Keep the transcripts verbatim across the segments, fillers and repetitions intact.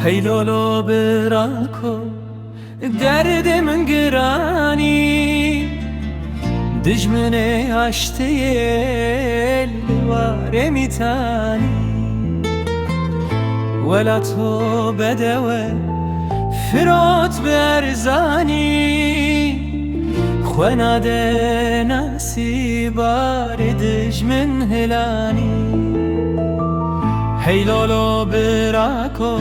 Hey lolo birako, derdê min giranî, dijminê aştiyê li warê mîtanî. Wela to bedewe firot bi erzanî, xwe nade nasî barê dijmin hilanî. Hey lolo birako,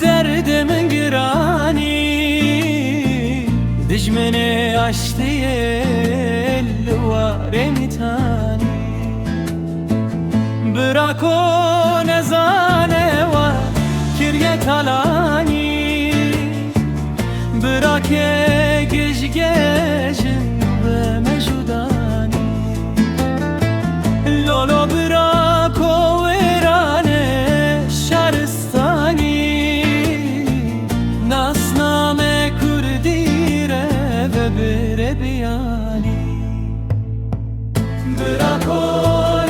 derdê min giranî, dijminê aştiyê li warê mîtanî. Birako nezane wa kiriye talanî, birake gej gejin ve mejudanî. Lolo birako wêrane şaristanî, nasname kurdî re ve bire biyanî. Birako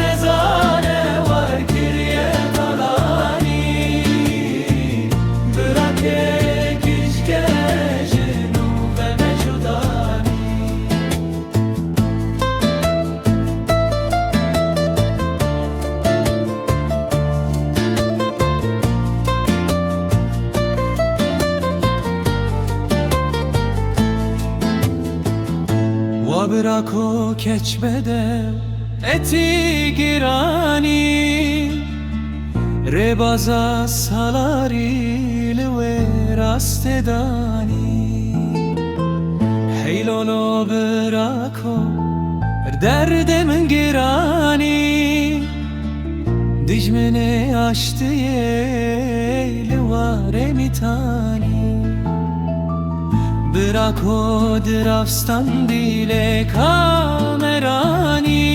nezane wa kiriye talanî, birake gej gejin ve mejudanî. Wa birako keç bedew etî giranî, rêbaza salarî li wê rastê danî. Hey lolo birako, derdê min giranî, dijminê aştiyê li warê mîtanî. Birako diravstan dîlê kameranî,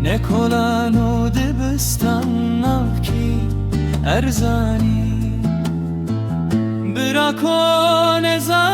ne kolan û dibistan navkî erzanî. Birako nezan